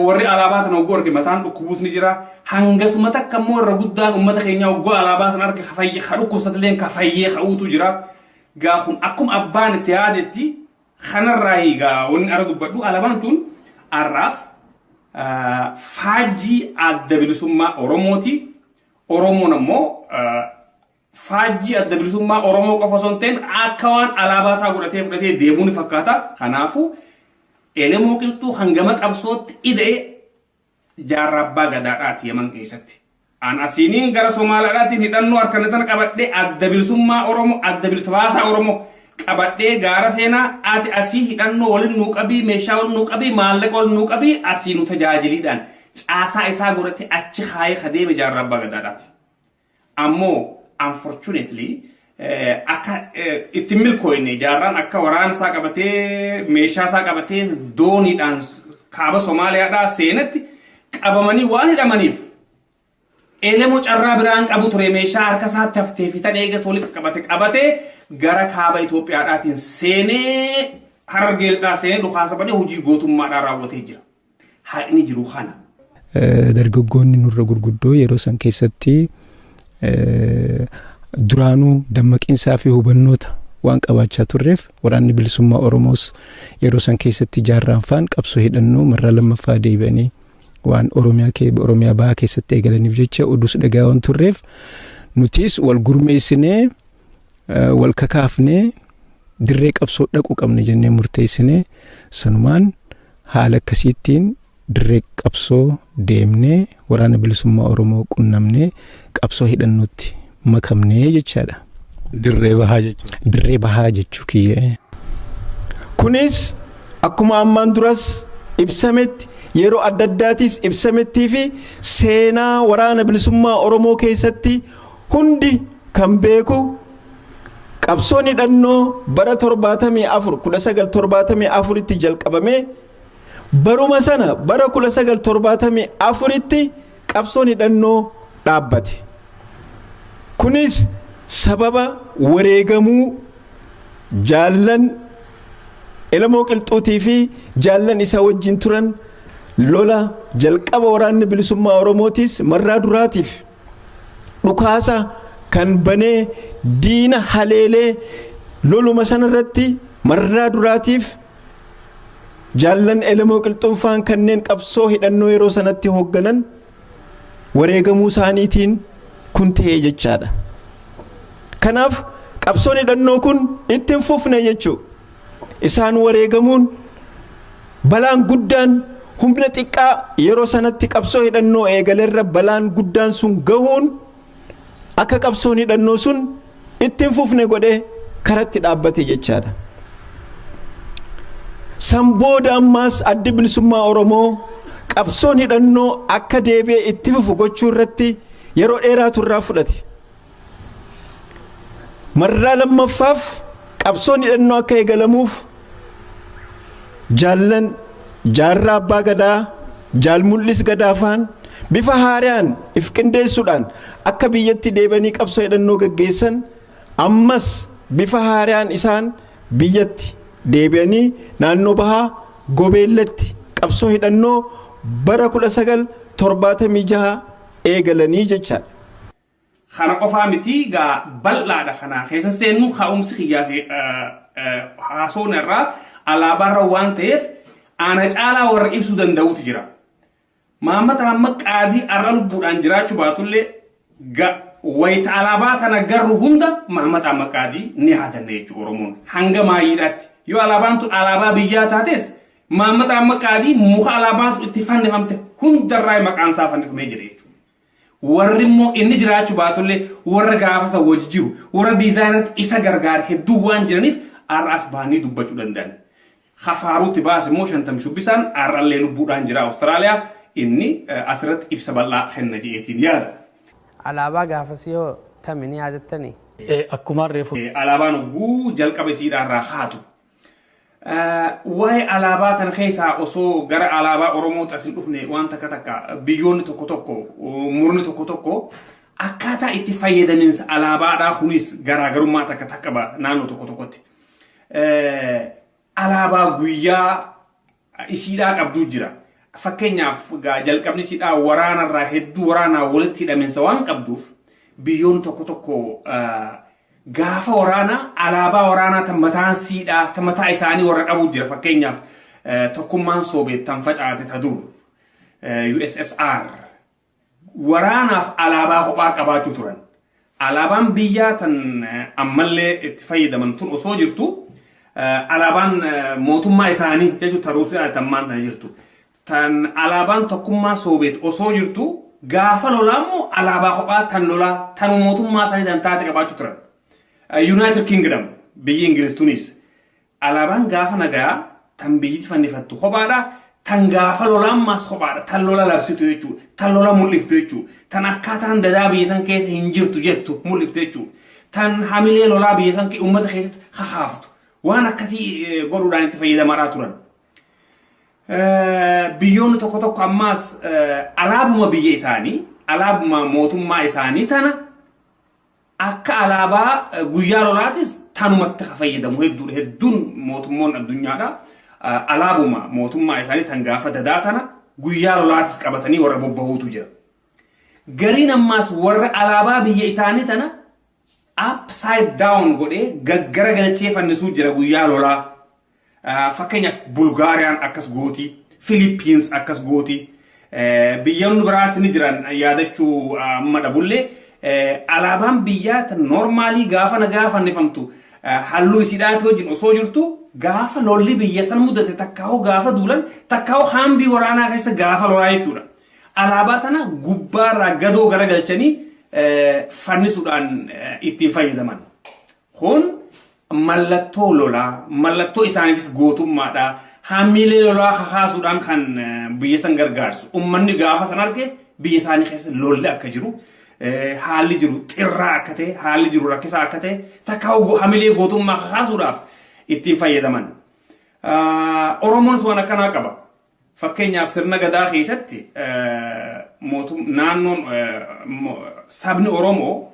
Warri alaabaa tana hogguu arge mataan dhukkubuus ni jira. Hangasuma takka immoo irra guddaan uummata keenyaa hogguu alaabaa sana arge ka dhukkubsatelleen ka fayyee ka'uutu jira. Gaa kun akkuma abbaan itti yaadetti kanarraa egaa wanni ara dubbadhu, alaabaan tun arraaf faajjii Adda Bilisummaa Oromooti. Oromoon ammoo faajjii Adda Bilisummaa Oromoo qofa osoo hin ta'in akka waan alaabaa isaa godhatee fudhatee deemuu ni fakkaata. Kanaafuu Elemoo Qilxuu hangama qabsootti ida'e Jaarraa Abbaa Gadaadhaati Yaman keessatti. An asiiniin gara Somaaliyaadhaatiin hidhannoo harkaan tana qabadhee, Adda Bilisummaa Oromoo, Adda Bilisa Baasaa Oromoo qabadhee gaara seenaa, ati asii hidhannoo waliin nuu qabii, meeshaa waliin nuu qabii, maallaqa waliin nuu qabii, asii nu tajaajiliidhaan caasaa isaa godhatee achi kaayee kadeeme Jaarraa Abbaa Gadaadhaati. Ammoo unfortunately akka itti milkooyne. Jaarraan akka waraana isaa qabatee, meeshaa isaa qabatee dooniidhaan kaaba Somaaliyaadhaa seenetti qabamanii waan hidhamaniif, Elemoo carraa biraan qabu ture. Meeshaa harka isaatti haftee fi tan eegas walitti qabate qabatee gara kaaba Itoophiyaadhaatiin seenee, Harargee Lixaa seenee, dhukaasa banee hojii gootummaadhaan raawwatee jira. Haqni jiru kana. Dargaggoonni nurra gurguddoo yeroo san keessatti duraanuu dammaqiinsaa fi hubannoota waan qabaachaa turreef, Waraanni Bilisummaa Oromoos yeroo san keessatti jaarraan faan qabsoo hidhannoo marraa lammaffaa deebi'anii waan Oromiyaa kee Oromiyaa bahaa keessatti eegalaniif jecha oduus dhagaa waan turreef, nutis wal gurmeessinee, wal kakaafnee, dirree qabsoo dhaquu qabna jennee murteessinee, sanumaan haala akkasiittiin dirree qabsoo deemnee, Waraana Bilisummaa Oromoo qunnamnee, qabsoo hidhannootti makamnee jechaadha. Dirree bahaa jechuudha. Dirree bahaa jechuu kiyya. Kunis akkuma ammaan duras ibsametti, yeroo adda addaatis ibsamettii fi seenaa Waraana Bilisummaa Oromoo keessatti hundi kan beeku, qabsoon hidhannoo bara 74, 1974tti jalqabamee, baruma sana bara 1974tti qabsoon hidhannoo dhaabbate. Kunis sababa wareegamuu jaallan Elemoo Qilxuutii fi jaallan isaa wajjin turan, lola jalqaba Waraanni Bilisummaa Oromootis marraa duraatiif dhukaasa kan banee diina haleelee, loluma sanarratti marraa duraatiif jaallan Elemoo Qilxuunfaan kanneen qabsoo hidhannoo yeroo sanatti hoogganan wareegamuu isaaniitiin kun ta'ee jechaadha. Kanaaf qabsoon hidhannoo kun itti hin fufne jechuu. Isaan wareegamuun balaan guddaan humna xiqqaa yeroo sanatti qabsoo hidhannoo eegalerra balaan guddaan sun gahuun akka qabsoon hidhannoo sun itti hin fufne godhee. Karatti dhaabbate jechaadha. San booda ammaas Addi Bilisummaa Oromoo qabsoon hidhannoo akka deebi'ee itti fufu gochuu irratti yeroo dheeraatu irraa fudhate. Marraa lammaffaaf qabsoon hidhannoo akka eegalamuuf jaallan Jaarraa Abbaa Gadaa, Jaal Mul'is Gadaafaan bifa haaraan if qindeessuudhaan akka biyyatti deebanii qabsoo hidhannoo gaggeessan, ammas bifa haaraan isaan biyyatti deebi'anii naannoo bahaa Gobeellatti qabsoo hidhannoo bara 1976 eegalanii jechaadha. Kana qofaa miti gaa, bal'aadha. Kana keessa seennu ka'umsi kiyyaa fi haasoon irraa alaabaarra waan ta'eef ana caalaa warra ibsuu danda'utu jira. Mahammad Ahmad Qaadii har'a lubbuudhaan jiraachuu baatullee, wayita alaabaa tana garru hunda Mahammad Ahmad Qaadii ni yaadanna jechuudha Oromoon hanga maayyiidhaatti. Yoo alaabaan tun alaabaa biyyaa taates, Mahammad Ahmad Qaadii muka alaabaan tun itti fannifamte hundarraa maqaan isaa fannifamee jira jechuudha. Warri immoo inni jiraachuu baatullee warra gaafa isa wajji jiru, warra diizaayinatti isa gargaare hedduu waan jiraniif har'as bahanii dubbachuu danda'an. Hafaaruutti baase immoo Shantam Shubbisaan har'allee lubbuudhaan jira Awustiraaliyaa, inni asirratti ibsa bal'aa kenna je'eetiin yaada. Alaabaa gaafas yoo tami ni yaadattanii? Akkuma reefu. Alaabaan hogguu jalqaba isiidhaarraa haatu. Waa'ee alaabaa tana keessaa osoo gara alaabaa Oromoo as hin dhufne, waan takka takka biyyoonni tokko tokko, murni tokko tokko akkaataa itti fayyadaminsa alaabaadhaa kunis garaagarummaa takka takka qaba naannoo tokko tokkotti. Alaabaa guyyaa isiidhaa qabduu jira. Fakkeenyaaf jalqabni isiidhaa waraanarraa hedduu waraanaa walitti hidhaminsa waan qabduuf, biyyoonni tokko tokko gaafa waraanaa alaabaa waraanaa tan mataan siidhaa tan mataa isaanii warra qabu jira. Fakkeenyaaf tokkummaan Soobeet tan facaate ta dur USSR waraanaaf alaabaa kophaa qabaachuu turan. Alaabaan biyyaa tan ammallee itti fayyadaman tun osoo jirtu, alaabaan mootummaa isaanii jechuun ta Ruusiyaa tan maan tana jirtu. Tan alaabaan tokkummaa Soobeet osoo jirtu, gaafa lolaa immoo alaabaa kophaa tan lolaa tan mootummaa isaanii tan taate qabaachuu turan. United Kingdom, biyyi Ingiliz tunis alaabaan gaafa nagaa tan biyyi fannifattu kophaadha. Tan gaafa lolaa ammaas kophaadha. Tan lola labsitu jechuudha. Tan lola mul'iftu jechuudha. Tan akkaataan dadaa biyya san keessa hin jirtu jettu mul'iftu jechuudha. Tan hamilee lolaa biyya san uummata keessatti kakaaftu. Waan akkasii godhuudhaan itti fayyadamaadhaa turan. Biyyoonni tokko tokko ammaas alaabuma biyya isaanii, alaabuma mootummaa isaanii tana akka alaabaa guyyaa lolaatis tanumatti fayyadamu hedduudha. Hedduun mootummoon addunyaadha. Alaabuma mootummaa isaanii tan gaafa dadaa tana guyyaa lolaatis qabatanii warra bobbahuutu jira. Gariin ammaas warra alaabaa biyya isaanii tana upside down godhee gaggara galchee fannisuu jira guyyaa lolaa. Fakkeenyaaf Bulgaariyaan akkas gooti, Filiippiins akkas gooti, biyyoonni biraatti ni jiran yaadachuu amma dhabullee, alaabaan biyyaa tan normally gaafa nagaa fannifamtu halluu isiidhaati wajjin osoo jirtu, gaafa lolli biyya san mudate, takkaa'uu gaafa duulan, takkaa'uu haambii waraanaa keessa gaafa lolaa jechuudha. Alaabaa tana gubbaarraa gadoo garagalchanii fannisuudhaan ittiin fayyadaman. Kun mallattoo lolaa, mallattoo isaaniifis gootummaadha. Hamilee lolaa kakaasuudhaan kan biyya san gargaarsu. Uummanni gaafa san arge biyya isaanii keessa lolli akka jiru, haalli jiru xirraa akka ta'e, haalli jiru rakkisaa akka ta'e, takka hamilee gootummaa kakaasuudhaaf ittiin fayyadaman. Oromoonis waan akkanaa qaba. Fakkeenyaaf sirna gadaa keessatti naannoon sabni Oromoo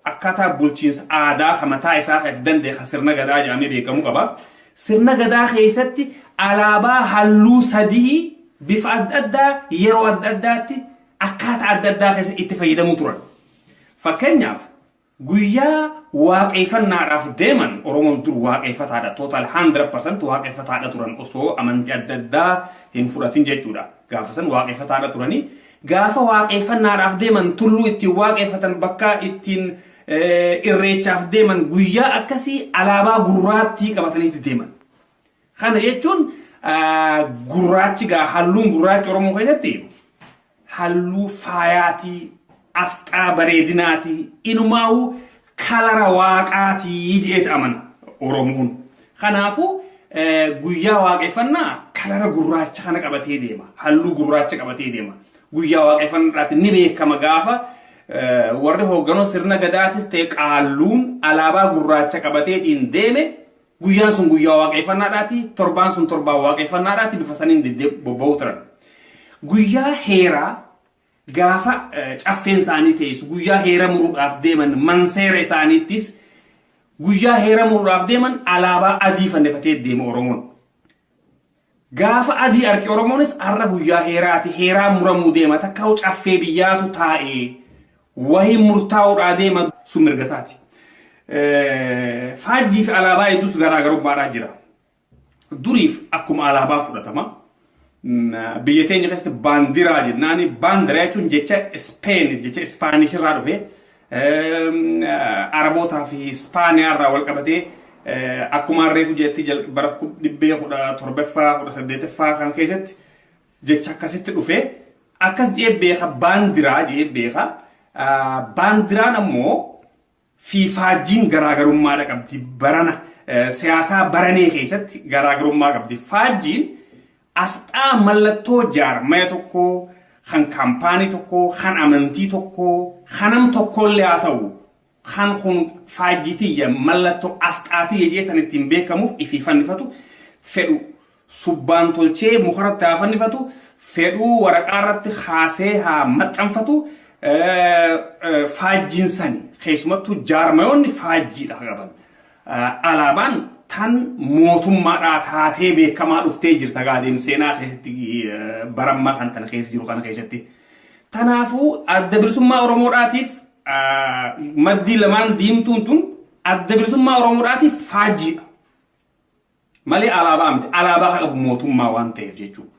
akkaataa bulchiinsa aadaa kan mataa isaa kan danda'e kan sirna gadaa jedhamee beekamu qaba. Sirna gadaa keessatti alaabaa halluu sadii bifa adda addaa yeroo adda addaatti akkaataa adda addaa keessa itti fayyadamuu turan. Fakkeenyaaf guyyaa waaqeffannaadhaaf deeman, Oromoon dur waaqeffataadha. Total 100% waaqeffataadha turan osoo amantii adda addaa hin fudhatin jechuudha. Gaafa san waaqeffataadha turanii, gaafa waaqeffannaadhaaf deeman, tulluu ittiin waaqeffatan, bakka ittiin irreechaaf deeman, guyyaa akkasii alaabaa gurraattii qabataniitti deeman. Kana jechuun gurraachi gaa, halluun gurraachi Oromoo keessatti halluu faayaatii, asxaa bareedinaatii, inumaa'uu Kalara waaqaatii je'eeti amana Oromoon. Kanaafuu guyyaa waaqeffannaa kalara gurraacha kana qabatee deema. Halluu gurraacha qabatee deema. Guyyaa waaqeffannaadhaati ni beekama gaafa warri hoogganoo sirna gadaatis ta'e qaalluun alaabaa gurraacha qabateetiin deeme, guyyaan sun guyyaa waaqeffannaadhaati, torbaan sun torbaan waaqeffannaadhaati, bifa saniin bobba'uu turan. Guyyaa heeraa gaafa caffeen isaanii teessu, guyyaa heera muruudhaaf deeman, manseera isaaniittis guyyaa heera muruudhaaf deeman alaabaa adii fannifatee deema Oromoon. Gaafa adii arge Oromoonis har'a guyyaa heeraati, heeraa muramuu deema, takka caffee biyyaatu taa'ee wahii murtaa'uudhaa deema, sun mirga isaati. Faajjii fi alaabaa hedduus garaagarummaadhaa jira. Duriif akkuma alaabaa fudhatama. Biyya teenya keessatti baandiraa jennaani. Baandiraa jechuun jecha Speen, jecha Ispaanish irraa dhufe, Arabootaa fi Ispaaniyaa irraa wal qabatee, akkuma reefu jetti bara 1700ffaa 18ffaa kan keessatti jecha akkasitti dhufe, akkas jee beeka, baandiraa jee beeka. Baandiraan ammoo fi faajjiin garaagarummaadha qabdi, barana siyaasaa baranee keessatti garaagarummaa qabdi. Faajjiin asxaa mallattoo jaarmaya tokkoo, kan kaampaanii tokkoo, kan amantii tokkoo, kan nam tokkollee haa ta'u, kan kun faajjitiyya, mallattoo asxaatiyya jee tan ittiin beekamuuf ifii fannifatu, fedhu subbaan tolchee mukarratti haa fannifatu, fedhuu waraqaa irratti haasee haa maxxanfatu, faajjiin sani keessumattuu jaarmayoonni faajjiidha qaban. Alaabaan tan mootummaadhaa taatee beekamaa dhuftee jirta gaadeem seenaa keessatti, barammaa kan tana keessa jiru kana keessatti. Kanaafuu Adda Bilisummaa Oromoodhaatiif maddii lamaan diimtuun tun Adda Bilisummaa Oromoodhaatiif faajjiidha. Malee alaabaa miti. Alaabaa kan qabu mootummaa waan ta'eef jechuudha.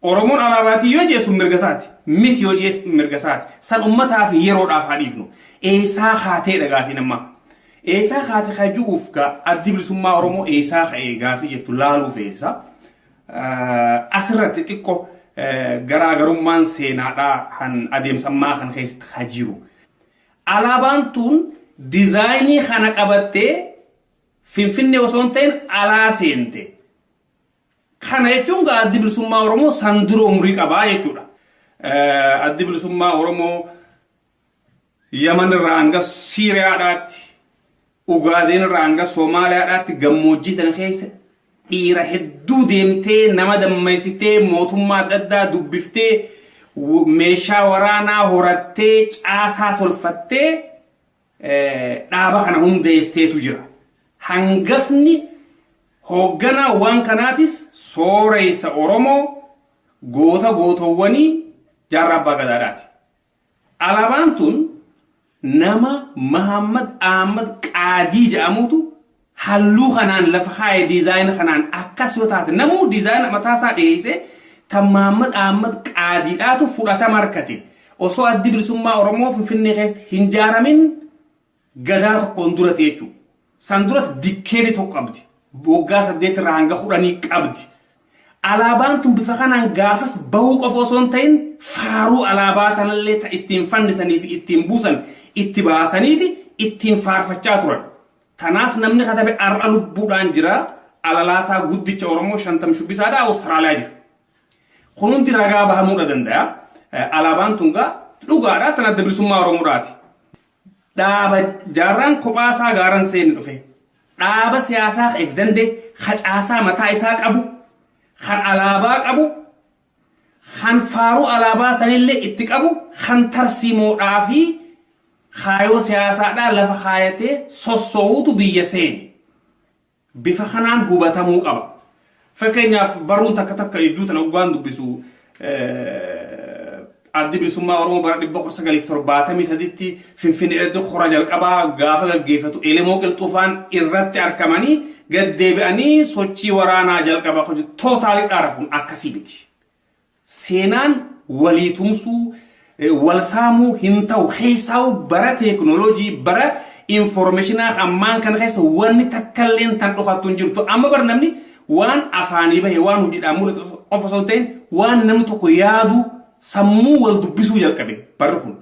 Oromoon alaabaatii yoo jeessu mirga isaati. Miti yoo jeessu mirga isaati. San uummataa fi yeroodhaaf haa dhiifnu. Eessaa kaateedha gaafii namaa. Eessaa kaate kan jiruuf gaa Addi Bilisummaa Oromoo eessaa ka'ee gaafii jettu laaluu feessa. Asirratti xiqqoo garaagarummaan seenaadhaa kan adeemsammaa kan keessatti haa jiru. Alaabaan tun diizaayinii kana qabattee Finfinnee osoo hin ta'in alaa seente. Kana jechuun gaa Addi Bilisummaa Oromoo san dura umurii qabaa jechuudha. Addi Bilisummaa Oromoo Yaman irraa hanga Siiriyaadhaatti, Ugaadeen irraa hanga Somaaliyaadhaatti gammoojjii tana keessa dhiira hedduu deemtee, nama dammeessitee, mootummaa adda addaa dubbiftee, meeshaa waraanaa horattee, caasaa tolfattee dhaaba kana hundeessteetu jira. Hangafni hoogganaa waan kanaatis sooressa Oromoo, goota gootowwanii, Jaarraa Abbaa Gadaadhaati. Alaabaan tun nama Mahammad Ahmad Qaadii jedhamutu halluu kanaan lafa kaa'e, diizaayina kanaan akkas yoo taate namuu diizaayina mataa isaa dhiyeessee tan Mahammad Ahmad Qaadiidhaatu fudhatama harkate. Osoo Addi Bilisummaa Oromoo Finfinnee keessatti hin jaaramin gadaa tokkoon duratti jechuudha. San duratti dikkeedii tokko qabdi. Waggaa 8 irraa hanga 10 qabdi. Alaabaan tun bifa kanaan gaafas bahuu qofa osoo hin ta'in faaruu alaabaa tanallee ta ittiin fannisanii fi ittiin buusan itti baasaniiti ittiin faarfachaa turan. Tanaas namni katabe har'a lubbuudhaan jira. Alalaasaa guddicha Oromoo Shantam Shubbisaadha, Awustiraaliyaa jira. Kun hundi ragaa bahamuudha danda'a. Alaabaan tun gaa dhugaadha, tan Adda Bilisummaa Oromoodhaati. Dhaaba jaarraan kophaa isaa gaaran seeni dhufe. Dhaaba siyaasaa if danda'e, caasaa mataa isaa qabu, kan alaabaa qabu, kan faaruu alaabaa sanillee itti qabu, kan tarsiimoodhaa fi kaayoo siyaasaadhaa lafa kaayatee sossoo'utu biyya seene. Bifa kanaan hubatamuu qaba. Fakkeenyaaf barruun takka takka hedduu tana dhugaan dubbisu, Addi Bilisummaa Oromoo bara 1973tti Finfinnee irratti hora jalqabaa gaafa gaggeeffatu Elemoo Qilxuufaan irratti argamanii gad deebi'anii sochii waraanaa jalqaba tootaalii dhaara, kun akkasii miti. Seenaan walii tumsuu, wal saamuu hin ta'u. Keessaa'u bara teekinooloojii, bara infoormeeshinaa ammaan kana keessa wanni takkalleen tan dhokattu hin jirtu. Amma bara namni waan afaanii bahe, waan hojiidhaan mul'atu qofa osoo hin ta'in, waan namni tokko yaadu sammuu wal dubbisuu jalqabe barri kun.